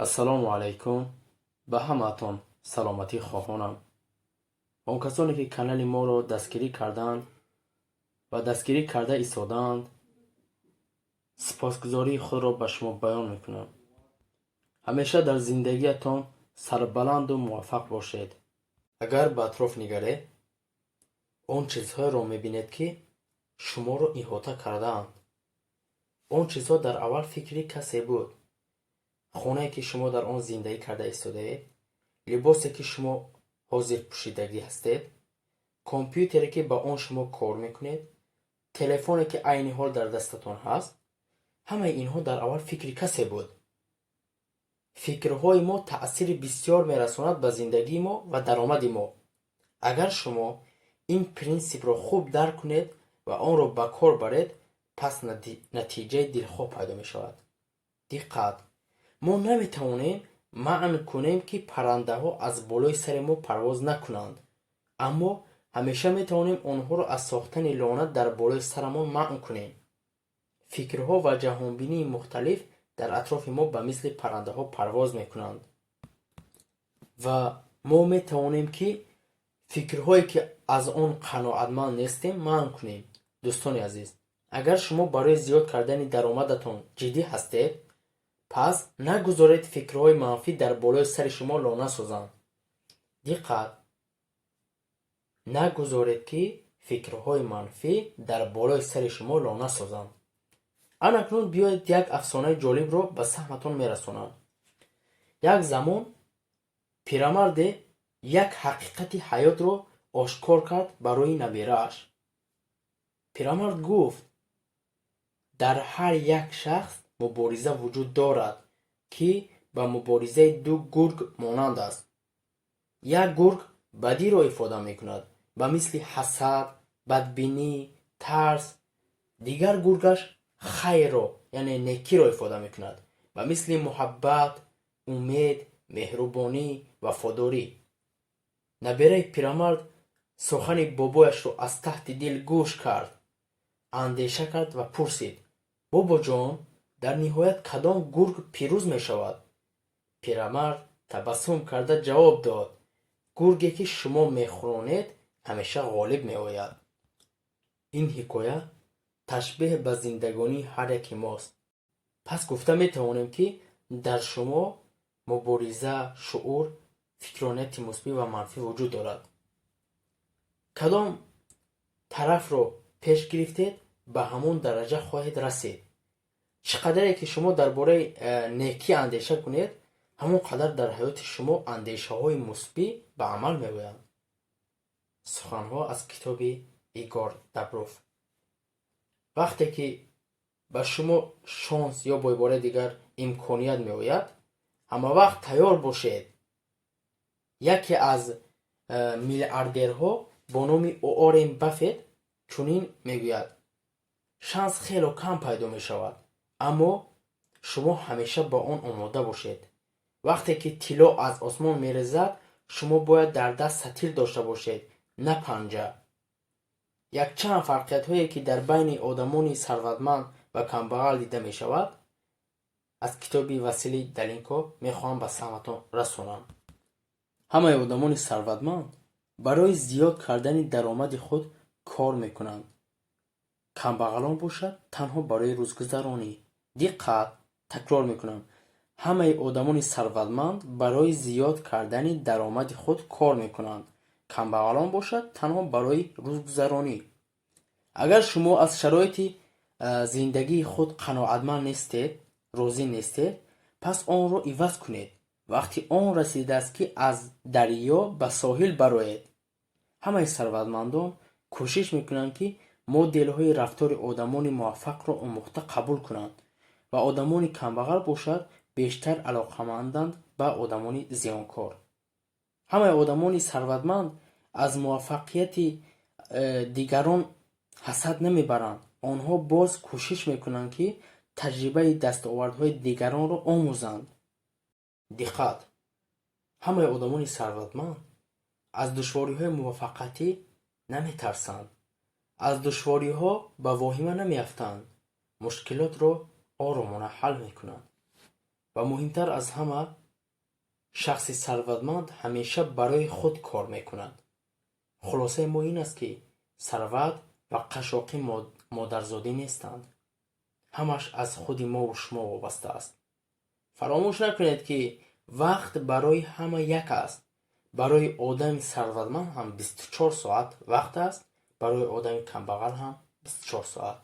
Ассалому алайкум, ба ҳамаатон саломатӣ хоҳонам. Он касоне, ки канали моро дастгирӣ карданд ва дастгирӣ карда истодаанд, сипосгузории худро ба шумо баён мекунам. Ҳамеша дар зиндагиятон сарбаланду муваффақ бошед. Агар ба атроф нигаред, он чизҳоеро мебинед, ки шуморо иҳота кардаанд. Он чизҳо дар аввал фикри касе буд. Хонае, ки шумо дар он зиндагӣ карда истодаед, либосе, ки шумо ҳозир пӯшидагӣ ҳастед, компютере, ки ба он шумо кор мекунед, телефоне, ки айни ҳол дар дастатон ҳаст, ҳамаи инҳо дар аввал фикри касе буд. Фикрҳои мо таъсири бисёр мерасонад ба зиндагии мо ва даромади мо. Агар шумо ин принсипро хуб дарк кунед ва онро ба кор баред, пас натиҷаи дилхоҳ пайдо мешавад. Диққат! Мо наметавонем манъ кунем, ки паррандаҳо аз болои сари мо парвоз накунанд, аммо ҳамеша метавонем онҳоро аз сохтани лона дар болои сарамон манъ кунем. Фикрҳо ва ҷаҳонбинии мухталиф дар атрофи мо ба мисли паррандаҳо парвоз мекунанд ва мо метавонем, ки фикрҳое, ки аз он қаноатманд нестем, манъ кунем. Дӯстони азиз, агар шумо барои зиёд кардани даромадатон ҷиддӣ ҳастед, пас нагузоред фикрҳои манфӣ дар болои сари шумо лона созанд. Диққат! Нагузоред, ки фикрҳои манфӣ дар болои сари шумо лона созанд. Анакнун биёед, як афсонаи ҷолибро ба саҳматон мерасонам. Як замон пирамарде як ҳақиқати ҳаётро ошкор кард барои наберааш. Пирамард гуфт: «Дар ҳар як шахс мубориза вуҷуд дорад, ки ба муборизаи ду гург монанд аст. Як гург бадиро ифода мекунад, ба мисли ҳасад, бадбинӣ, тарс. Дигар гургаш хайрро, яъне некиро ифода мекунад, ба мисли муҳаббат, умед, меҳрубонӣ, вафодорӣ». Набераи пирамард сухани бобояшро аз таҳти дил гӯш кард, андеша кард ва пурсид: «Бобоҷон, дар ниҳоят кадом гург пирӯз мешавад?» Пирамард табассум карда ҷавоб дод: «Гурге, ки шумо мехӯронед, ҳамеша ғолиб меояд». Ин ҳикоя ташбеҳ ба зиндагонии ҳар яки мост. Пас гуфта метавонем, ки дар шумо мубориза, шуур, фикронияти мусбӣ ва манфӣ вуҷуд дорад. Кадом тарафро пеш гирифтед, ба ҳамон дараҷа хоҳед расид. Чӣ қадаре ки шумо дар бораи некӣ андеша кунед, ҳамон қадар дар ҳаёти шумо андешаҳои мусбӣ ба амал меоянд. Суханҳо аз китоби Игор Добров. Вақте ки ба шумо шонс ё бо ибораи дигар имконият меояд, ҳамавақт тайёр бошед. Яке аз миллиардерҳо бо номи Уоррен Баффет чунин мегӯяд: «Шанс хело кам пайдо мешавад, аммо шумо ҳамеша ба он омода бошед. Вақте ки тилло аз осмон мерезад, шумо бояд дар даст сатил дошта бошед, на панҷа». Якчанд фарқиятҳое, ки дар байни одамони сарватманд ва камбағал дида мешавад, аз китоби Василий Доленко мехоҳам ба саҳматон расонам. Ҳамаи одамони сарватманд барои зиёд кардани даромади худ кор мекунанд, камбағалон бошад, танҳо барои рӯзгузаронӣ. Диққат! Такрор мекунам: ҳамаи одамони сарватманд барои зиёд кардани даромади худ кор мекунанд, камбағалон бошад, танҳо барои рӯзгузаронӣ. Агар шумо аз шароити зиндагии худ қаноатманд нестед, розӣ нестед, пас онро иваз кунед. Вақти он расидааст, ки аз дарё ба соҳил бароед. Ҳамаи сарватмандон кӯшиш мекунанд, ки моделҳои рафтори одамони муваффақро омӯхта қабул кунанд ва одамони камбағал бошад, бештар алоқаманданд ба одамони зиёнкор. Ҳамаи одамони сарватманд аз муваффақияти дигарон ҳасад намебаранд. Онҳо боз кӯшиш мекунанд, ки таҷрибаи дастовардҳои дигаронро омӯзанд. Диққат! Ҳамаи одамони сарватманд аз душвориҳои муваффақиятӣ наметарсанд, аз душвориҳо ба воҳима намеафтанд, мушкилотро оромона ҳал мекунанд. Ва муҳимтар аз ҳама, шахси сарватманд ҳамеша барои худ кор мекунад. Хулосаи мо ин аст, ки сарват ва қашшоқӣ модарзодӣ нестанд. Ҳамаш аз худи мову шумо вобаста аст. Фаромӯш накунед, ки вақт барои ҳама як аст. Барои одами сарватманд ҳам 24 соат вақт аст, барои одами камбағал ҳам 24 соат.